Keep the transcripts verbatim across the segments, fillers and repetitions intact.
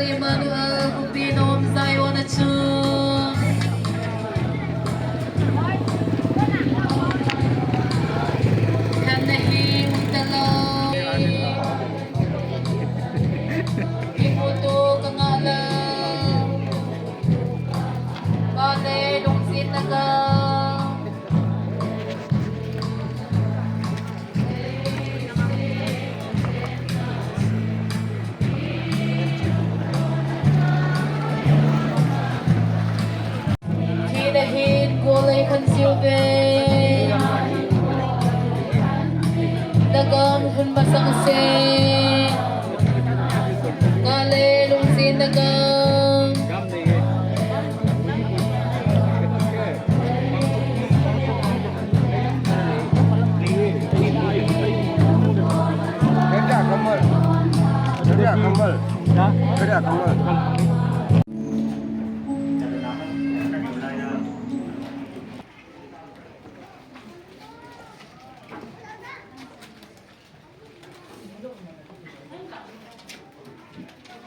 Emmanuel, Kupi Nom Zion a chung. Khan na hi um ta lo. Imutu ka ngah lo. Ka le lungset na ka. Thina hin kol ei khan siu ve. Na gam hun masang se. Ka le lungset na ka.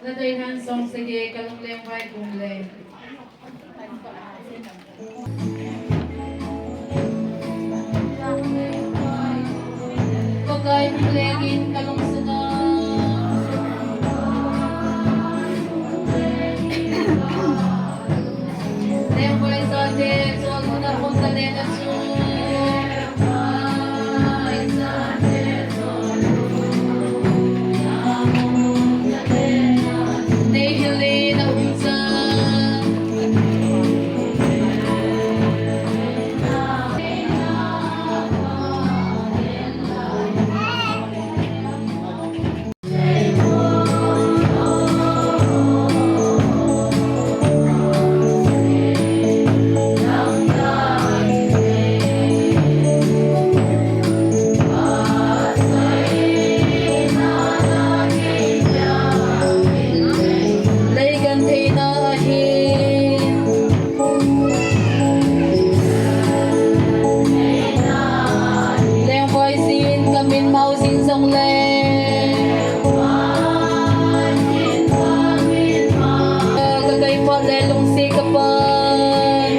Na dei han song sege ka lungleng vai kum le. Pakai lungleng in ka lungsunga. Leng vai sa te, so luna pong ka le na su. Lei kan theina ahi. Leng vai sin ka min mau sin song le. Ka kai phat le lungsi ka pai.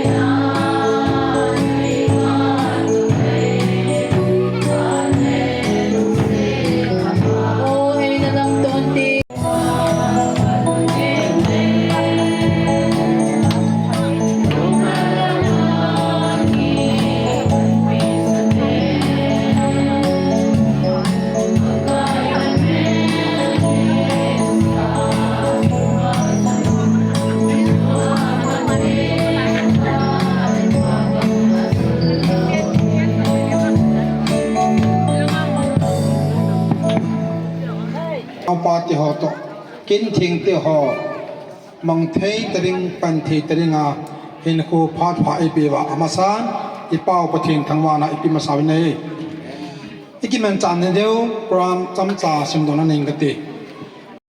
O, ei na dam ton ti. Apa ti ho to, kin thing ti ho. Mang thei ta ding, pan thei ta ding a, hinkho phat pha eipeh uva, amasan, i Pau Pathen thangvahna ipe masa uvin ahi. I kimanchan ding diu, program chomcha simdohna nei inge kati.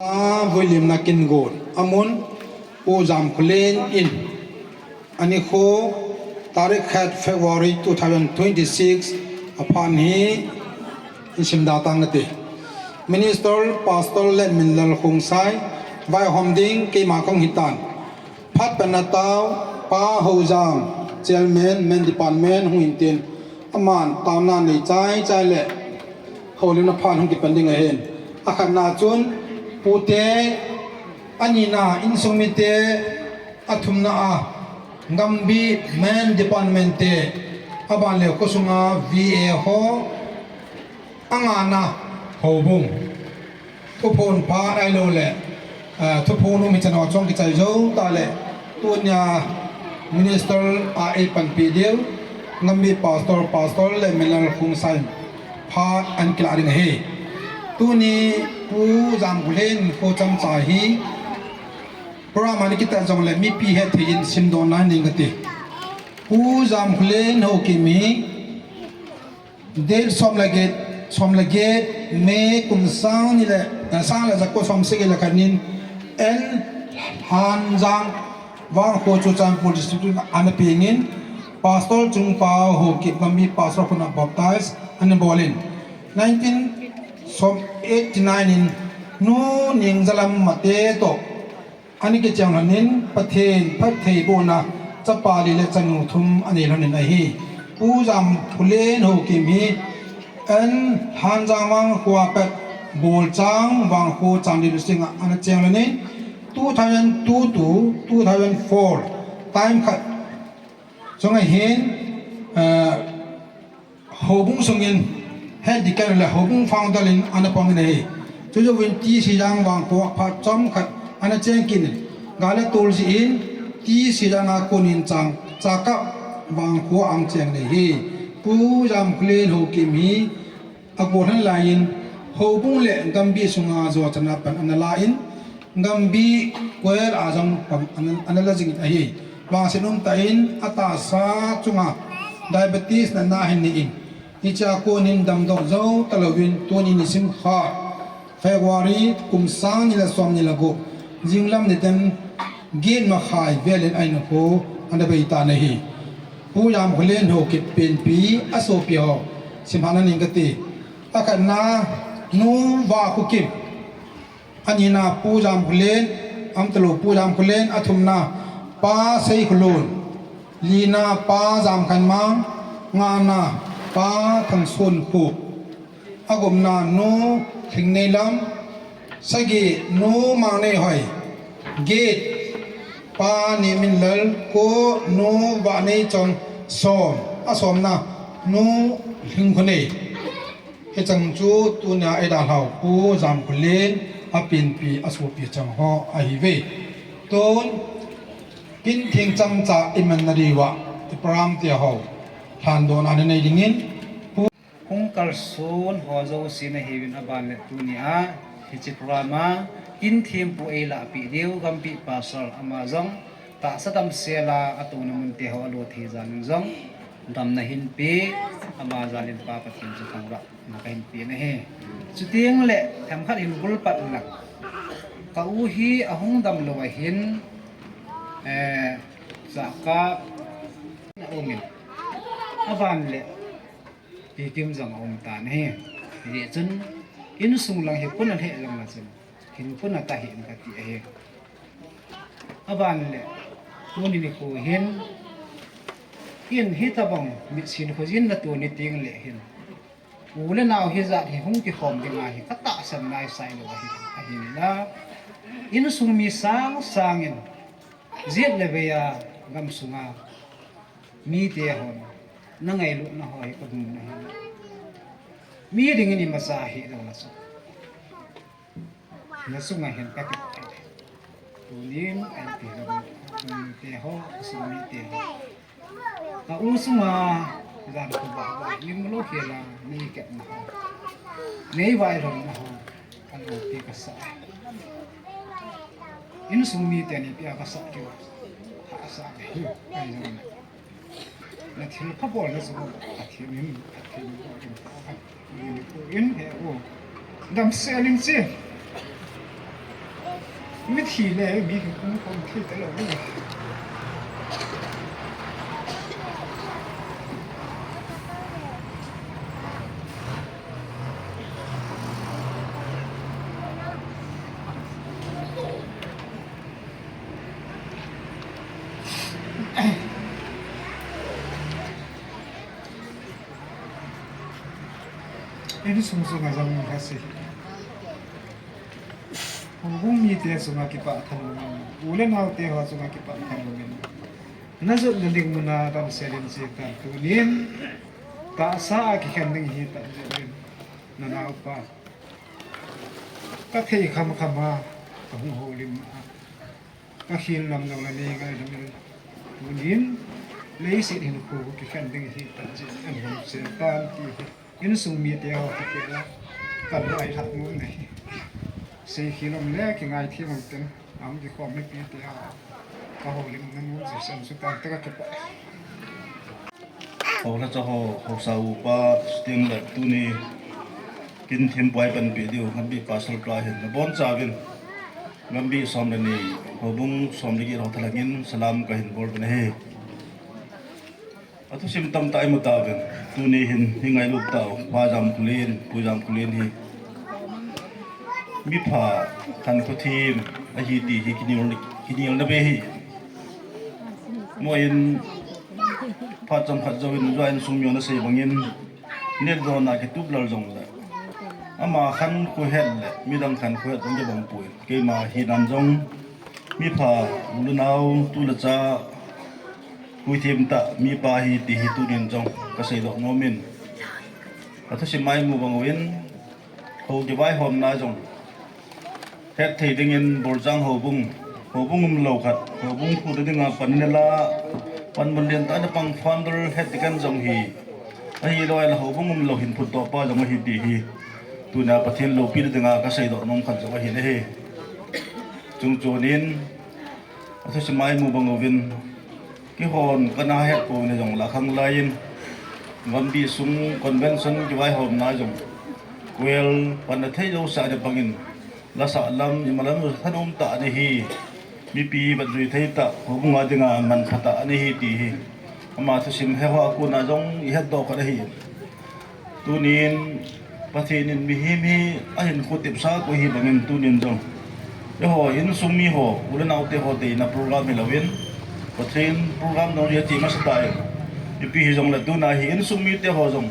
A, vuilimna kin gon, amun, Pu Jamkholen in, Anikho, tarik khat February two thousand twenty-six, aphan hi isim da tang nate. Minister, Pastor Letminlal Khongsai, vaihom ding keima kong hitan. Phat pen na tao, Pa Hojam, Chairman, Men Department, hung intin. Aman, taona nei chai chai le, houlimna phat hung kipan ding ahin. Akhatna chun, pute, anina, insung mite, Athumna a, Gambih Men Department te, aban le khosunga V A ho, angana houbung. Thuphon phat ahilou le, eh, thuphon um hichan ho chong kichai jou tah le, tunia Minister a eipanpi diu, Gambih Pastor, Pastor Letminlal Khongsai phat ahin kilah ding ahi. Tuni Pu Jamkholen kho chomcha hi, Program a ni kitat jongle mipi hetthei in simdohna nei inge kati. Pu Jamkholen Haokip hi date som le get, som le get, May kum sang ni le, eh, sang le jako som sagi le khat nin, N Hanjang, Vangkho Churachandpur District ana pengin, Pastor Chungpao Haokip Gambih Pastor khut a baptize ana bolin. Nineteen eighty-nine in Nu Ningjalam Mate toh Ana kicheng lhonin Pathen phattheibohna chapa li le chanu thum anei lhonin ahi. Pu Jamkholen Haokip hi N Hanjang Vangkho a pat Bolchang Vangkho Chandel District a ana cheng lhonin two thousand two to two thousand four time khat chunga hin, eh, Houbung sungin head deacon le houbung founder in ana pangin ahi. Chujouvin T C Jang Vangkho a phat chomkhat ana cheng kit in, gal a tol jeh in T C Jang a konin chang, Chakap Vangkho a ana cheng ahi. Pu Jamkholen Haokip hi agollhang laiyin houbung le gambi sunga jochanna pan ana la in, gambi koil a jong pan ana, ana la jingin ahi. Vangset umtah in atahsa chunga diabetes natna ahin nei in, hichea konin damdoh jou talouvin tuni nisim khat February kum sang ni le som ni le gup, jinglam nidan get makhai velin a hinkho ana bei tan ahi. Pu Jamkholen Haokip penpi asopi ho simhah naning kati. Akhatna, Nu Vakhokip. Anina, Pu Jamkholen, am talou Pu Jamkholen, athumna, Pa Seikholun, lina, Pa Jamkhanmang, ngana, Pa Thangsonkhup, agupna, Nu Lhingneilam, sagi, Nu Mangneihoi, get, Pa Nehminlal, ko, Nu Vahneichong, som, asomna, Nu Lhingkhonei. Hicheng chu tunia eidalhau Pu Jamkholen apenpi asopi cheng ho ahiuve. Tun, kin theng chomcha imanna diuva, program te ho lhandohna nanei dingin, Pu Hung kalson ho jouse nahiuvin aban le tunia hiche program a kin thempu eilahpeh diu gampi pastor ama jong tahsa damsel a atouna mun te ho alo thei jal in jong damna hinpe, ama jal in Pa Pathen chu thangvahna kahin pe ahi. Chuteng le themkhat hin gulpat lang, ka u hi ahung damlou ahin, eh, Chakap a um in, aban le Pikim jong aum tan ahi. Hijeh chun insung lang hi puna lheh lang la chun, hin puna tahih in kati ahi. Aban le, tuni nikho hin, in hitobang mitsin khojin natoh ni teng le hin, u le nao hijat hi hung kikhom dinga hi katahsan naisai lou ahi, ahinla, insung mi sang sangin, jet le vei a gamsunga mite hon nangailutna ho hi kamu nahi. Mi dingin imacha hilou la chu, nachunga hin kakipah e. Tunin ahi ti lou, mite ho, asung mite ho, ka u sunga jan khovah vah lim lou khel a neikepna ho, neivailhomna ho, alopi kasah e. Insung miten ipi a kasah keu, hahsa e. Ahi jong, nathilpha bolna chu Pathen in, Pathen in, Pathen in, Pathen in, Pathen in, he u, damsel in che. Mithi le mi hi kum kum thi talou. Insung sunga jong hasi. Houbung mite chunga kipah thalou in, u le naote ho chunga kipah thalou in, najot nading muna damsel in che tan, tunin tahsa a kikhen ding ahi tan jeh in, nanaopa, kathei kham kham a kahung houlim a, kakhel nam jong nanei ngaidam in, tunin leiset hinkho kikhen ding ahi tan jeh in, ahung che tan ti hi. Insung mite ho kikhel a, kalung ailhah nom nahi. Seikhel um le kingaithem um tin, ahung kikhom mipite ho kahoulimna nom jeh in sutan tah a kakipah. Houlhacha ho, haosa upa, chuteng le tuni kin thempu a eipanpi diu, Gampi Pastor pa hin nabonchauvin, Gampi som le ni, houbung som le get ho thalheng in salam kahin bol uvin ahi. Athusim tamtah imu tauvin, tuni hin hi ngailut tau, Pa Jamkholen, Pu Jamkholen hi mipha, khankho them ahi ti hi kinel, Inilna be hi. Mo in phat chomkhat jouvin join sung mion asei bangin, neh dona kitup lal jongle, ama khankho het le midang khankho het jong kibang poi. Keima hinan jong mipha, u le nao, tu le cha, huithem tah mipa ahi ti hi tunin jong kasei doh nomin. Athusim a imu bang uvin, hou kivaihomna jong hetthei dingin Borjang houbung, houbung umlou khat, houbung phutna dinga pan ana la, panmun lentah ana pang founder head deacon jong hi, ahilouleh houbung umlou hin phutdoh pa jong ahi ti hi tunia Pathen loupina dinga kasei doh nom khat jong ahi nahi. Chungchonin, athusim a imu bang uvin, keihon kana hetpoi jongle khanglai in, Gambih sung convention kivaihomna jong, choir panna thei jousea ana pangin, lasah lam, ima lam thanom tah ana hi, mipi vetjui thei tah, houbung a dinga manpha tah ana hi ti hi, ama thusim heho a kona jong ihetdoh khat ahi. Tunin Pathen in mihem hi ahin khotepsa koi hi bangin tunin jong, eiho insung miho, u le naote ho deina program hilouvin, Pathen program jong hi ati masa tan, ipi hijongle tuna hi insung mite ho jong,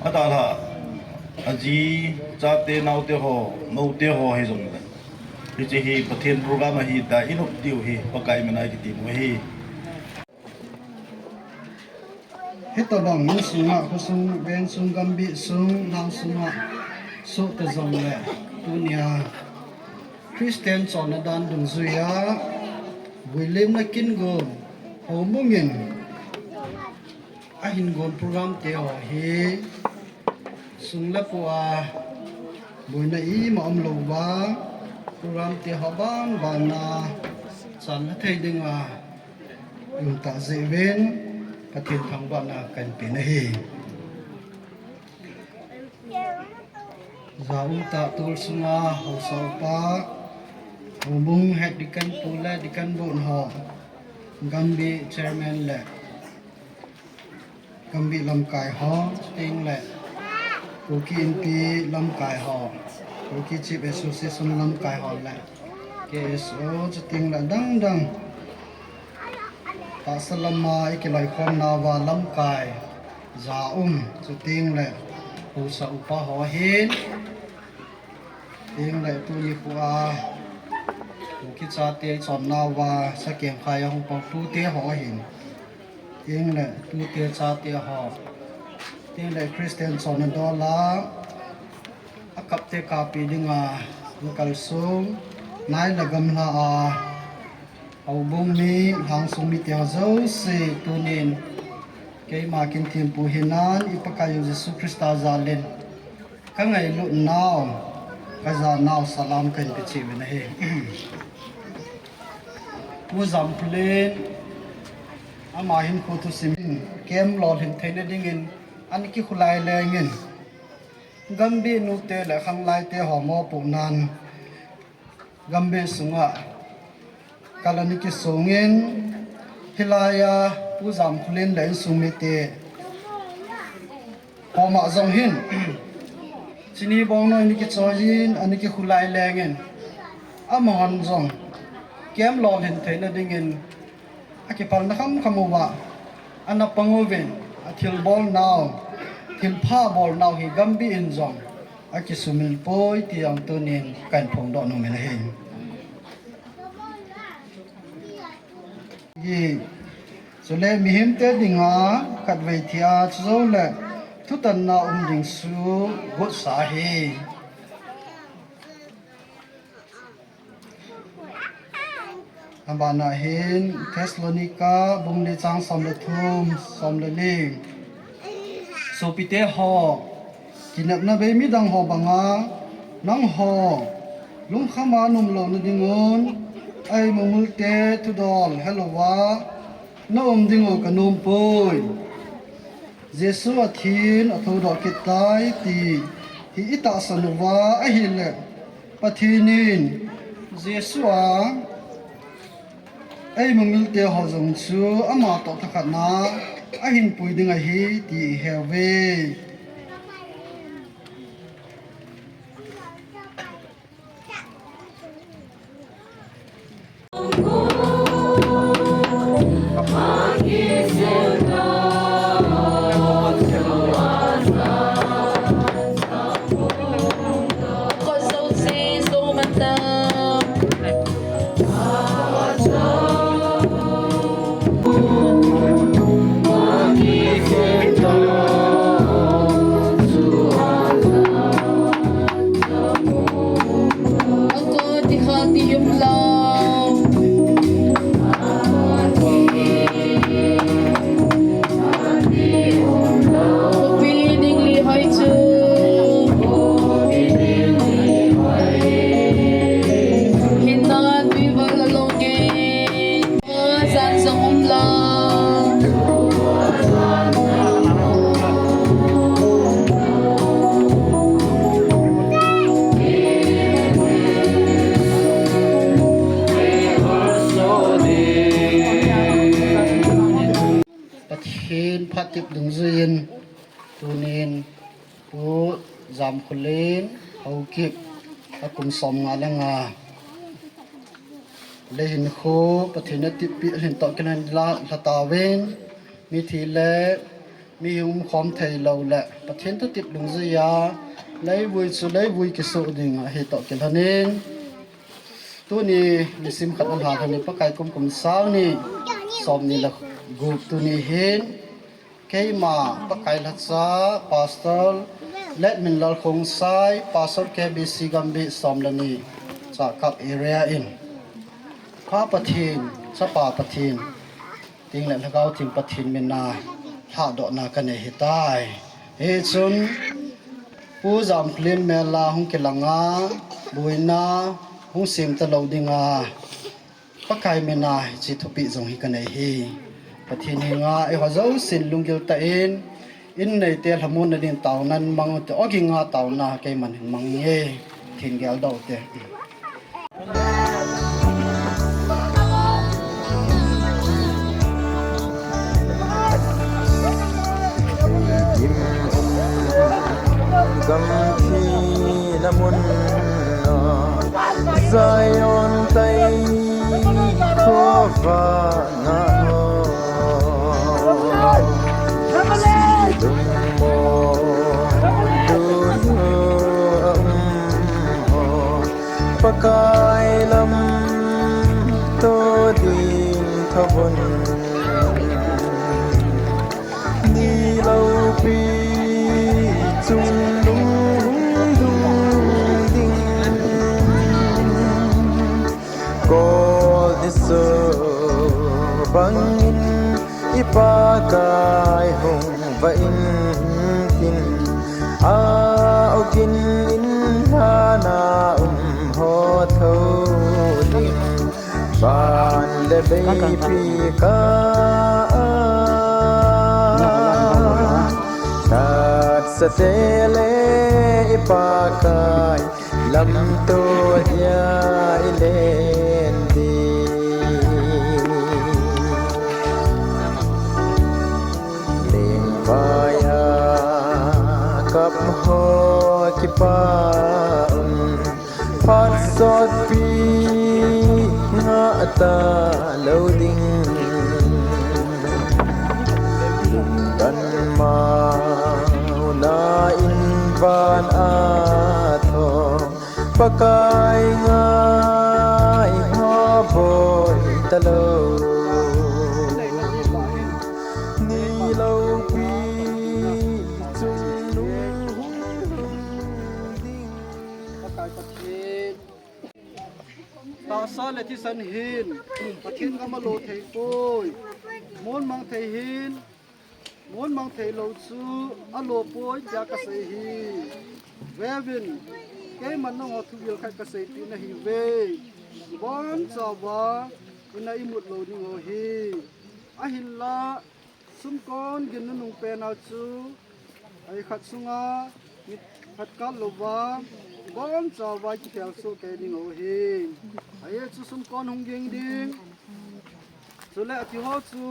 adalhah, aji, chate, naote ho, moute ho hijongle, hiche hi Pathen program ahi tia inop diu hi Pakai mina ikitemu ahi. Hitobang insunga, khosung, vengsung, gambih sung, lhang sunga sohta jongle, tunia Christian chonna dan dungjuia vuilimna kin gon houbung in ahin gon program teho hi sung le pu a boina ima umlouva, program teho bangbang a channa thei dinga umtah jeh uvin Pathen thangvahna kahin pe nahi. Jaum tah tol sunga haosa upa, houbung head deacon pu le deacon bon ho, gambih chairman le gambih lamkai ho, chutengle Kuki Inpi lamkai ho, Kuki Chief Association lamkai ho le K S O, chutengle adangdang tahsa lama ikiloikhomnauva lamkai jaum, chutengle haosa upa ho ahin, chutengle tuni khoa Kuki chate ichonnauva sakeng khai a hung pang tute ho ahin, chutengle tute chate ho, chutengle Christian chonna dola akapte kapi dinga kalsong, nai le gamla a houbung mi, lhangsung mite ho jouse tunin keima kin thempu hinan i Pakaiyu Jesu Christa jalin kangailutnau, kajanau salam kahin pe cheh uvin ahi. Pu Jamkholen, ama hinkho thusim in camp lolhin theina dingin ana kikhulai lengin, gambih nute le khanglaite ho mopohnan gambih sunga kal ana kisongin, hilaiya Pu Jamkholen le insung mite homa jong hin chini bongnoi ana kichoiyin, ana kikhulai lengin, amahon jong camp lolhin theina dingin akipalna khamkham uva ana pang uvin, athilbolnau, thilpha bolnau hi gambih in jong akisumil poi ti jong tunin kahin phongdoh nomin ahi. Hi, chule mihemte dinga khatvei thia, chujoule thutanna um ding chu gotsa ahi. Abana hin Thessalonica bung li chang som le thum, som le li. Sopite ho, kinepna bei midang ho banga nangho lungkhama na um louna dingun, a-imungmulte thudol helouva na um diu kanom poi. Jesu athin athoudoh kit tai ti hi itahsan uva ahile, Pathen in Jesu a a-imungmulte ho jong chu amatoh thakhatna ahinpui ding ahi ti iheuve. Tip dungjuiyin tunin Pu Jamkholen Haokip akum som nga le nga le hinkho Pathen in atippi alhin toh kilhon la lha tauvin, mithi le mi hung umkhom thei lou le Pathen thu tip dungjuiya leivui chu leivui kisuh ding ahi toh kilhonin, tuni nisim khat alha lhonin Pakai kum kum sang ni som ni le gup tuni hin keima Pakai lhacha Pastor Letminlal Khongsai, Pastor K B C Gambih som le ni, Chakap area in Pha Pathen, Chapa Pathen, Ching le Lhagao Theng Pathen mina lhadohna kanei ahitai. Hichun Pu Jamkholen mela hung kilanga, boina hung sem talou dinga Pakai mina hiche thupeh jong hi kanei ahi. Pathen henga eiho jousen lunggil tah in, in neite lhamonna ding taona in mang ute, ogin nga taona keiman hin mang inge. Pathen geldoh ute. Gam thina mun na Zion tai khova na ho. Sidum mo dulu am ho. Pakai lamto ding thabun. Ni loupi chungnung dung ding. Kol ni so bangin i Pakai hung va in tin. A ogin in lhana um ho tho ding. Van le veipi ka a, tatsate le i Pakai lamto dia i len ding. Lengvai a kap ho kipa um. Phat sotpi ngah talou ding. Lungdon mauna in van a thong Pakai ngaiho boi talou. Ni loupi chungnung hung lhung ding. Pakai Pathen, tahsa le thisan hin Pathen gam alo thei poi. Mon mang thei hin, mon mang thei lou chu alo poi tia kasei ahi. Veuvin, keiman nangho thugil khat kaseipeh nahiuve. Bonchauva ina imut lou ding u ahi. Ahinla, sumkon gin nunung pena chu, ahi khat sunga, mi khat kal louva, bonchauva kikhel soh kei ding u ahi. Ahi chu sumkon hung ging ding. Chule ati ho chu,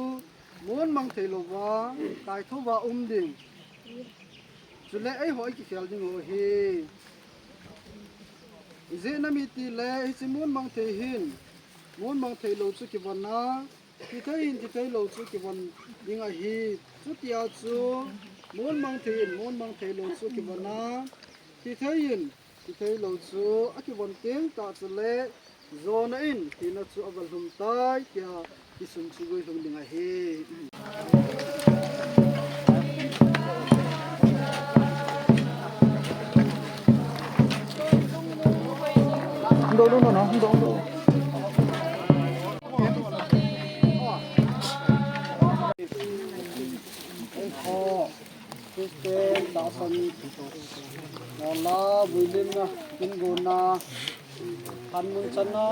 mon mang thei louva, kaithouva um ding. Chule eiho i kikhel ding u ahi. Ijeh inem itile, hiche mon mang thei hin, mon mang thei lou chu kivon a, Tithei hin tithei lou chu kivon ding ahi. Chutia chu, mon mang thei hin, mon mang thei lou chu kivon a, tithei hin tithei lou chu akivon teng tah chule, jona in thina chu ava lhum tai, tia kisun chu guilhung ding ahi. Hung doh, doh, doh, doh, hung doh, hung doh. Eiho Christian tahsan, lala, vuilimna, kin gonna, hanmun channa,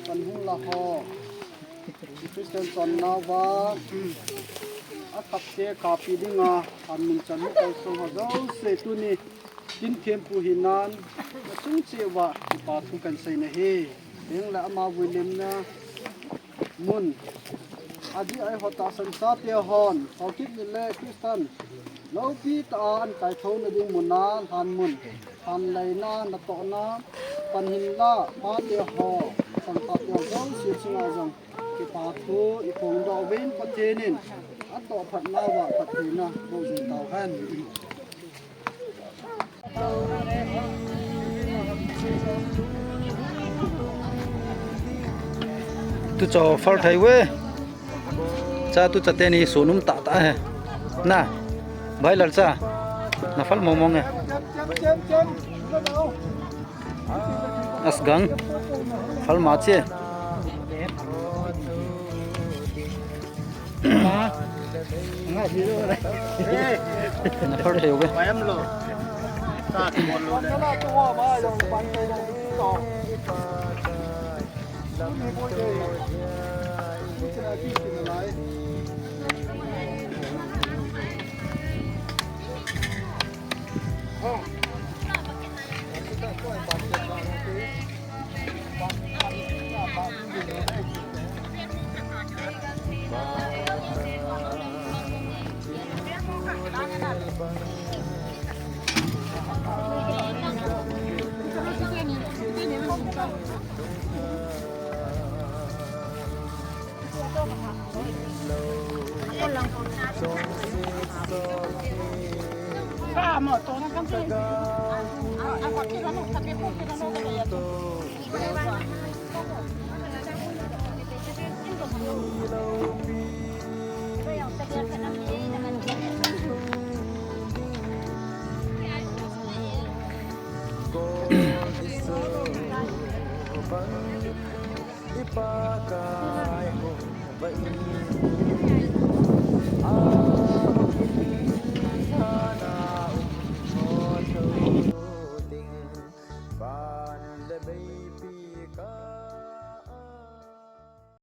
kan hung la ho, Christian chonnauva, akhapte kapi dinga, hanmun chan hung kalsong ho jouse tuni, kin thempu hinan, achung cheh uva, kipa thu kan sei nahi. Hinla ama vuilimna mun, Adih a eiho tahsan chate hon, Haokip mit le Christian loupi tah a an kaithou na ding mun a, lhan mun, lhan leina, natohna, pan hinla, pate ho, sangkhat te ho jouse chunga jong kipa thu i phongdoh uvin, Pathen in atoh phatna uva phattheina boh jing tauhen. Tu cho fal thei ve. Cha tu chate ni sunum tah tah he. Na. Bhai Lalcha. Na fal mong mong e. Asgang. Fal ma che. Na fal thei uve.